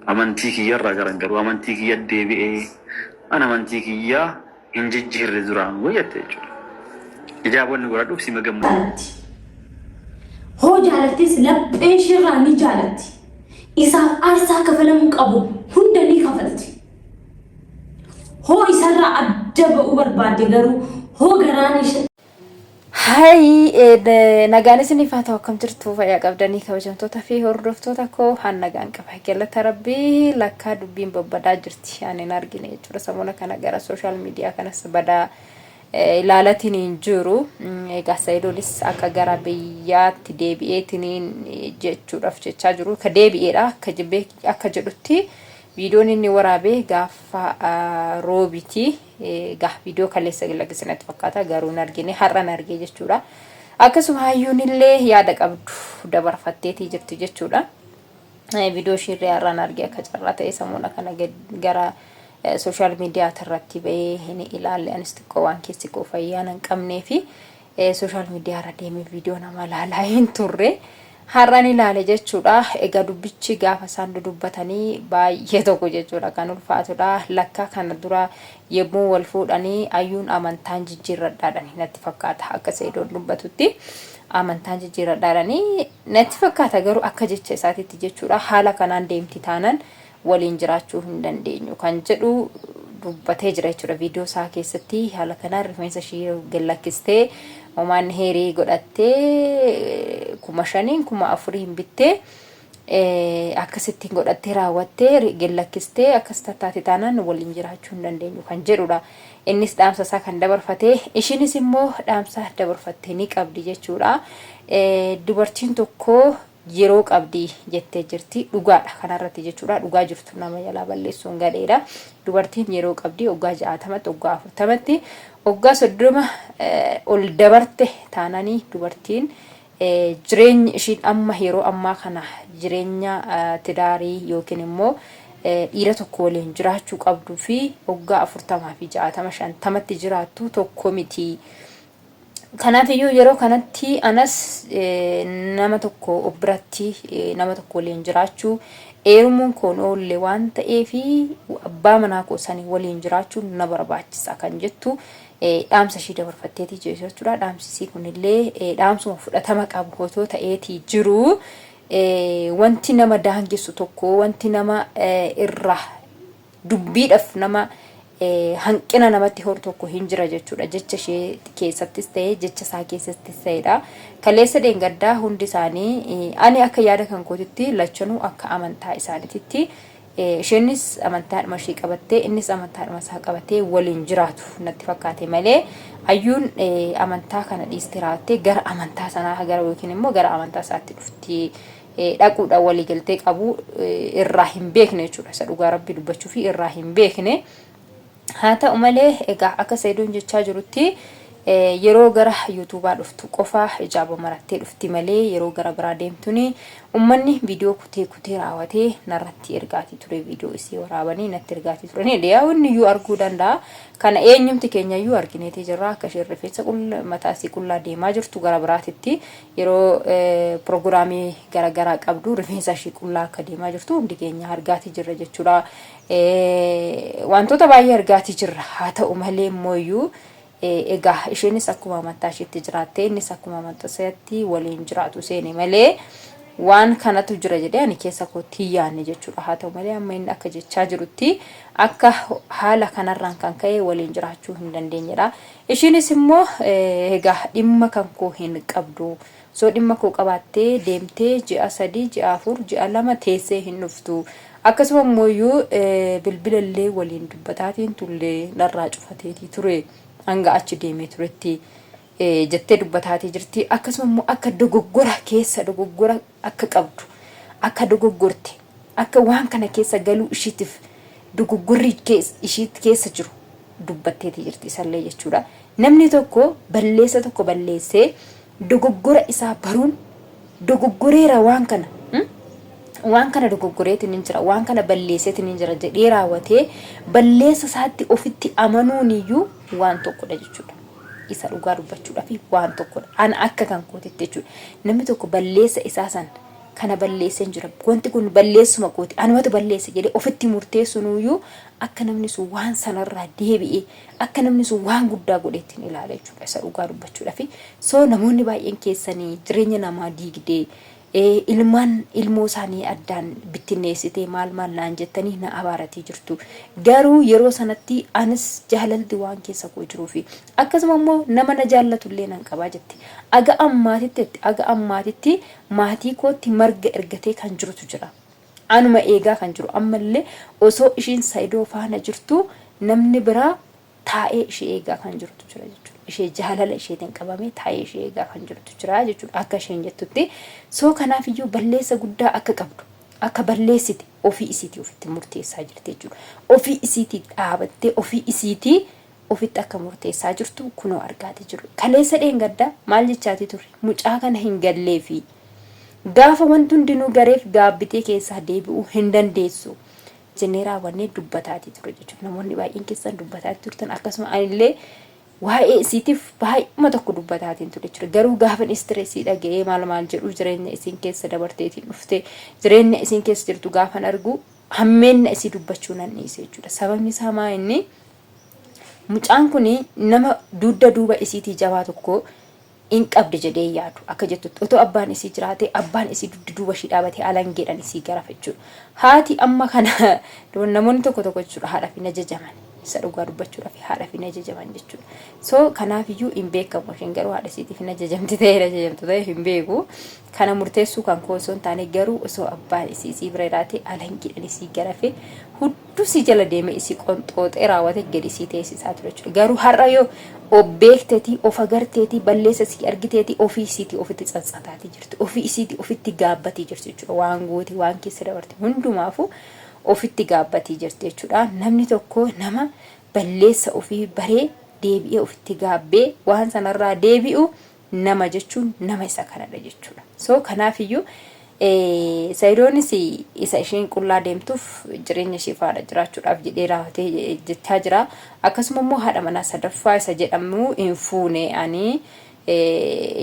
Amantii kiyyarraa garan garuu amantii kiyya deebi'ee an amantii kiyyaa hin jijjiirre duraan jette jechuudha. Hijaabonni godhadhuuf sima gammadu. Jaalatti. Hoo jaalattis laphee isheerraa ni jaalatti. Isaaf aarsaa kafalamuu qabu hunda ni kafalti. Hoo isarraa adda ba'uu barbaadde garuu hoo garaan ishee Hayi nagaan isiniif haa ta'u, akkam jirtu, fayyaa qabdanii? Kabajamtoota fi hordoftoota koo, han nagaan qaba, galata rabbii. Lakkaa dubbiin babbadaa jirti, ani hin argine jechuudha. Samoona kana gara social media kanas badaa ilaalatiin hin jiru. Egaa Sayidoonis akka gara biyyaatti deebi'eetiniin jechuudhaaf jechaa jiru, ka deebi'eedha akka akka jedhutti. Viidiyoon inni waraabe gaafa roobiti. Egaa viidiyoo kaleessa lakkise natti fakkaata, garuu hin argine, har'an argee jechuudha. Akkasuma hayyuun illee yaada qabdu dabarfatteetii jirti jechuudha. Viidiyoo ishiirree har'an argee, akka carraa ta'e samuuna kana gara social media irratti bahee hin ilaalle. Anis xiqqoo waan keessi koo fayyaa hin qabnee fi social media irra deemee viidiyoo nama ilaalaa hin turre. Har'an ilaale jechuudha. Egaa dubbichi gaafa isaan dudubbatanii baay'ee tokko jechuudha kan ulfaatudha. Lakkaa kana dura yommuu wal fuudhanii ayyuun amantaan jijjiirradhaadhani natti fakkaata, akka Seedoon dubbatutti. Amantaan jijjiirradhaadhani natti fakkaata, garuu akka jecha isaatitti jechuudha. Haala kanaan deemti taanan waliin jiraachuu hin dandeenyu kan jedhu dubbatee jira jechuudha viidiyoo isaa keessatti. Haala kanaan rifeensa ishii gad lakkistee, homaan heerii godhattee, 5,000n 4,000 bittee akkasittiin godhattee raawwattee gad lakkistee akkas tattaate taanaan waliin jiraachuu hin dandeenyu kan jedhudha. Innis dhaamsa isaa kan dabarfate, ishiinis immoo dhaamsa dabarfatte ni qabdi jechuudha. Dubartiin tokko yeroo qabdi jettee jirti. Dhugaadha kanarratti jechuudha. Dhugaa jirtu nama jalaa balleessuun gadheedha. Dubartiin yeroo qabdi, waggaa 60tti, waggaa 40tti, waggaa 30 ol dabarte taananii dubartiin jireenyi ishiin amma yeroo ammaa kana jireenya tidaarii yookiin immoo dhiira tokko waliin jiraachuu qabduu fi waggaa 40 fi 60, 50tti jiraattu tokko miti. Kanaaf iyyuu yeroo kanatti anas nama tokko of biratti nama tokko waliin jiraachuu eerumuun koon oolle waan ta'eef abbaa manaa koo sanii waliin jiraachuun na barbaachisa kan jettu dhaamsa ishii dabarfatteetii jirti jechuudha. Dhaamsi isii kunillee dhaamsuma fudhatama qabu otoo ta'eetii jiru, wanti nama daangessu tokko, wanti nama irraa dubbiidhaaf nama hanqina namatti horu tokko hin jira jechuudha. Jecha ishee keessattis ta'e, jecha isaa keessattis ta'edha. Kaleessa dheengaddaa hundi isaanii, ani akka yaada kan kootitti, lachanuu akka amantaa isaaniititti, isheenis amantaadhuma ishee qabattee, innis amantaadhuma isaa qabatee waliin jiraatu natti fakkaate malee, ayyuun amantaa kana dhiistee raawwattee gara amantaa sanaa gara yookiin immoo gara amantaa isaatti dhufti dhaquudha waliigaltee qabu irraa hin beekne jechuudha. Isa dhugaa rabbi dubbachuu fi irraa hin beekne. Haa ta'u malee egaa akka Sayidoon jechaa jirutti, yeroo gara yuutuubaa dhuftu qofa hijaaba marattee dhufti malee yeroo gara biraa deemtuni ummanni viidiyoo kutee kutee raawwatee narratti ergaatii ture, viidiyoo isii waraabanii natti ergaatii turanii. Yaa inni iyyuu arguu danda'a. Kana eenyumti keenya iyyuu argineetii jirra, akka isheen rifeensa mataa isii qullaa deemaa jirtu, gara biraatitti yeroo pirogiraamii garaagaraa qabdu rifeensa ishii qullaa akka deemaa jirtu hundi keenya argaatii jirra jechuudha. Wantoota baay'ee argaatii jirra. Haa ta'u malee immoo egaa isheenis akkuma amantaa isheetti jiraatte, innis akkuma amantaa isaatti waliin jiraatu seene malee waan kanatu jira jedhee ani keessa kootti hin yaadne jechuudha. Haa ta'u malee amma inni akka jechaa jirutti akka haala kanarraan kan ka'e waliin jiraachuu hin dandeenyedha. Ishiinis immoo egaa dhimma kan koo hin qabdu. Osoo dhimma koo qabaattee deemtee ji'a 3, ji'a 4, ji'a 2 teessee hin dhuftu. Akkasuma immoo bilbila illee waliin dubbataatiin tullee narraa cufateetii ture hanga achi deemee turetti jettee dubbataatii jirti. Akkasuma immoo akka dogoggora keessa dogoggora akka qabdu, akka dogoggorte, akka waan kana keessa galuu ishiitiif dogoggorri ishii keessa jiru dubbatteetii jirti isallee jechuudha. Namni tokko balleessa tokko balleessee dogoggora isaa baruun, dogoggoreera, waan kana dogoggoreetiin hin jira, waan kana balleesseetiin hin jira jedhee raawwatee balleessa isaatti ofitti amanuun iyyuu waan tokkodha jechuudha. Isa dhugaa dubbachuudhaaf waan tokkodha. Ana akka kan kootitti jechuudha. Namni tokko balleessa isaa san Kana balleesseen jira. Wanti kun balleessuma kooti. Anumatu balleesse jedhee ofitti murteessunuyyuu akka namni sun waan sanarraa deebi'ee akka namni sun waan guddaa godhe ittiin ilaala jechuudha. Isa dhugaa dubbachuudhaaf. So namoonni baay'een keessanii jireenya namaa diigdee ilmaan ilmoo isaanii addaan bittinneessitee maal maal naan jettanii na abaaratii jirtu. Garuu yeroo sanatti anis jaalalti waan keessa koo jiruufi akkasuma immoo nama na jaallatullee nan qabaa jette. Aga ammaatitti jette aga ammaatitti maatii kootti marga ergatee kan jirutu jira. Anuma eegaa kan jiru ammallee osoo ishiin Sa'idoo faana jirtu namni biraa taa'ee ishee eegaa kan jirutu jira jechuudha. Ishee jaalala isheetiin qabamee taa'ee ishee eegaa kan jirutu jira jechuudha akka isheen jettutti. So kanaaf iyyuu balleessa guddaa akka qabdu akka balleessite ofii isiitii ofitti murteessaa jirti jechuudha. Ofii isiitii dhaabattee ofii isiitii ofitti akka murteessaa jirtu kunoo argaati jiru. Kaleessa dheengadda maal jechaati turre? Mucaa kana hin galleefi. Gaafa wanti hundinuu gareef gaabbitee keessaa deebi'uu hin dandeessu jennee raawwannee dubbataatii turre jechuudha. Namoonni baay'een keessan dubbataatii turtan akkasuma anillee waa'ee isiitiif baay'uma tokko dubbataatiin ture jechuudha. Garuu gaafan istireesii dhaga'ee maal maal jedhu jireenya isiin keessa dabarteetiin dhufte jireenya isiin keessa jirtu gaafan argu hammeenna isii dubbachuu nan dhiise jechuudha. Sababni isaa maa inni mucaan kun nama dugda duuba isiitii jabaa tokko in qabdi jedhee hin yaadu. Akka jettutti otoo abbaan isii jiraatee abbaan isii dugda duuba ishii dhaabatee alangeedhaan isii garafa jechuudha. Haati amma kana namoonni tokko tokko jechuudha haadhaaf hin ajajaman. Isa dhugaa dubbachuudhaaf haadhaaf hin ajajaman jechuudha. So kanaaf iyyuu hin beekamu isheen garuu haadha isiitiif hin ajajamti ta'e hin ajajamtu ta'e hin beeku. Kana murteessuu kan koo osoo hin taane garuu osoo abbaan isii isii bira jiraate alangeedhaan isii garafe Hudduu sii jala deemee isii qonxooxee raawwate gadi sii teessisaa ture jechuudha. Garuu har'a yoo of beektetii, of agarteetii, balleessa sii argiteetii ofii isiitii ofitti tsatsataatii jirti. Ofii isiitii ofitti gaabbatii jirti jechuudha. Waan goote, waan keessa dabarte hundumaafuu ofitti gaabbatii jirti jechuudha. Namni tokko nama balleessa ofii baree deebi'ee ofitti gaabbee waan sanarraa deebi'u nama jechuun nama isa kanadha jechuudha. So kanaafiyyuu Sayidoonis isa isheen qullaa deemtuuf jireenya ishee faana jiraachuudhaaf jedhee raawwatee jechaa jira. Akkasuma immoo haadha manaa sadaffaa isa jedhamu hin fuune ani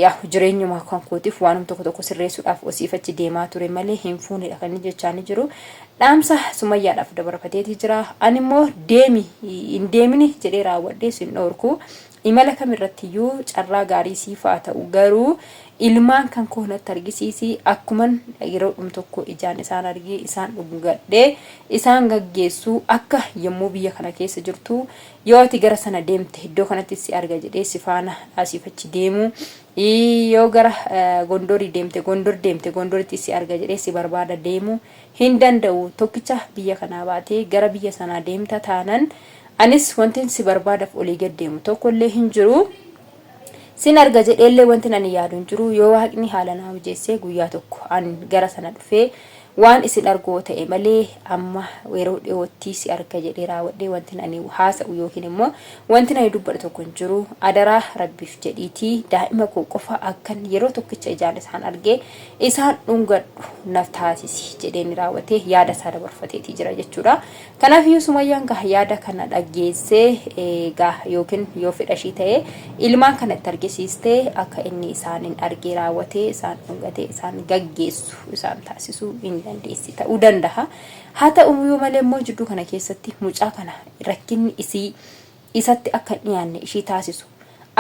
yaa jireenyuma kan kootiif waanuma tokko tokko sirreessuudhaaf osiif achi deemaa ture malee hin fuunedha kan inni jechaa ni jiru. Dhaamsa Sumayyaadhaaf dabarfateetii jira. Ani immoo deemi hin deemini jedhee raawwadhee sin dhoorku. Imala kam irrattiyyuu carraa gaarii siif haa ta'u. Garuu ilmaan kan koo natti argisiisi. Akkuman yeroodhum tokko ijaan isaan argee isaan dhungadhee isaan gaggeessu akka yommuu biyya kana keessa jirtu yoo ati gara sana deemte iddoo kanatti si arga jedhee si faana asiif achi deemu yoo gara Gondorii deemte Gondor deemte Gondoritti si arga jedhee si barbaada deemu hin danda'u. Tokkicha biyya kanaa baatee gara biyya sanaa deemta taanan Anis wantin si barbaadaf olii gad deemu tokkollee hin jiru. Sin arga jedheellee wantin ani yaadu hin jiru. Yoo Waaqni haala naa mijeesse guyyaa tokko an gara sana dhufee waan isin argu yoo ta'e malee amma yeroo dhiyootti si arga jedhee raawwadhee wantin ani haasa'u yookiin immoo wantin ani dubbadhu tokko hin jiru. Adaraa Rabbiif jedhiitii daa'ima koo qofa akkan yeroo tokkicha ijaan isaan argee isaan dhungadhu na taasisi jedheen raawwatee yaada isaa dabarfateetii jira jechuudha. Kanaafiyyuu Sumayyaan gaa yaada kana dhaggeessee gaa yookiin yoo fedha ishii ta'e ilmaan kana itti argisiistee akka inni isaaniin argee raawwatee isaan dhungatee isaan gaggeessu isaan taasisuu hin dandeessi ta'uu danda'a. Haa ta'u malee immoo jidduu kana keessatti mucaa kana rakkinni isii isatti akka hin dhiyaanne ishii taasisu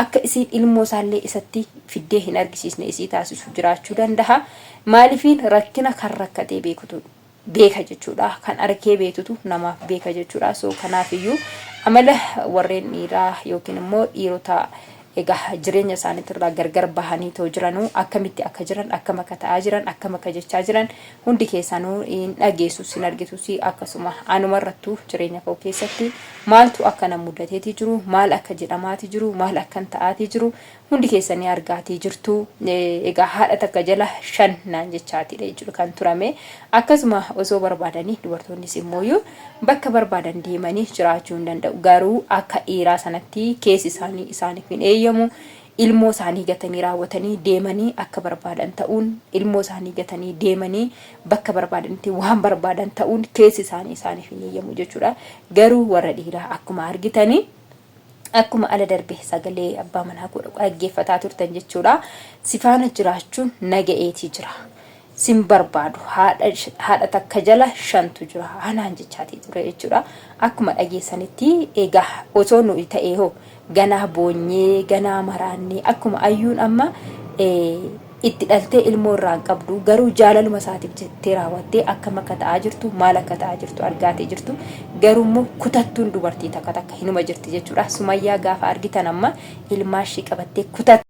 akka isiin ilmoo isaallee isatti fiddee hin argisiisne isii taasisu jiraachuu danda'a. Maalifiin rakkina kan rakkatee beekutu beeka jechuudha. Kan arkee beetutu namaaf beeka jechuudha. So kanaaf iyyuu amala warreen dhiiraa yookiin immoo dhiirota egaa jireenya isaaniitirraa gargar bahanii too jiranuu akkamitti akka jiran akkam akka ta'aa jiran akkam akka jechaa jiran hundi keessanuu hin dhageessus hin argitus akkasuma anumarrattuu jireenya koo keessatti maaltu akka na mudateeti jiru maal akka jedhamaati jiru maal akkan ta'aatii jiru Hundi keessan ni argaatii jirtu. Egaa haadha takka jala 5 naan jechaatiidha jechuudha kan turame. Akkasuma osoo barbaadanii dubartoonnis immooyyuu bakka barbaadan deemanii jiraachuu hin danda'u. Garuu akka dhiiraa sanatti keessi isaanii isaaniif hin eeyyamu. Ilmoo isaanii gatanii raawwatanii deemanii akka barbaadan ta'uun, ilmoo isaanii gatanii deemanii bakka barbaadanitti waan barbaadan ta'uun keessi isaanii isaaniif hin eeyyamu jechuudha. Garuu warra dhiiraa akkuma argitanii Akkuma ala darbe sagalee abbaa manaa koo dhaggeeffataa turtan jechuudha. Si faana jiraachuun na ga'eetii jira. Sin barbaadu haadha haadha takka jala shantu jira anaan jechaatii ture jechuudha. Akkuma dhageessanitti egaa osoo nuyi ta'ee hoo ganaa boonyee ganaa maraannee akkuma ayyuun amma itti dhaltee ilmoo irraa hin qabdu garuu jaalaluma isaatiif jettee raawwattee akkam akka ta'aa jirtu maal akka ta'aa jirtu argaatee jirtu garuu immoo kutattuun dubartii takka takka hinuma jirti jechuudha. Sumayyaa gaafa argitan amma ilmaa ishii qabattee kutatte.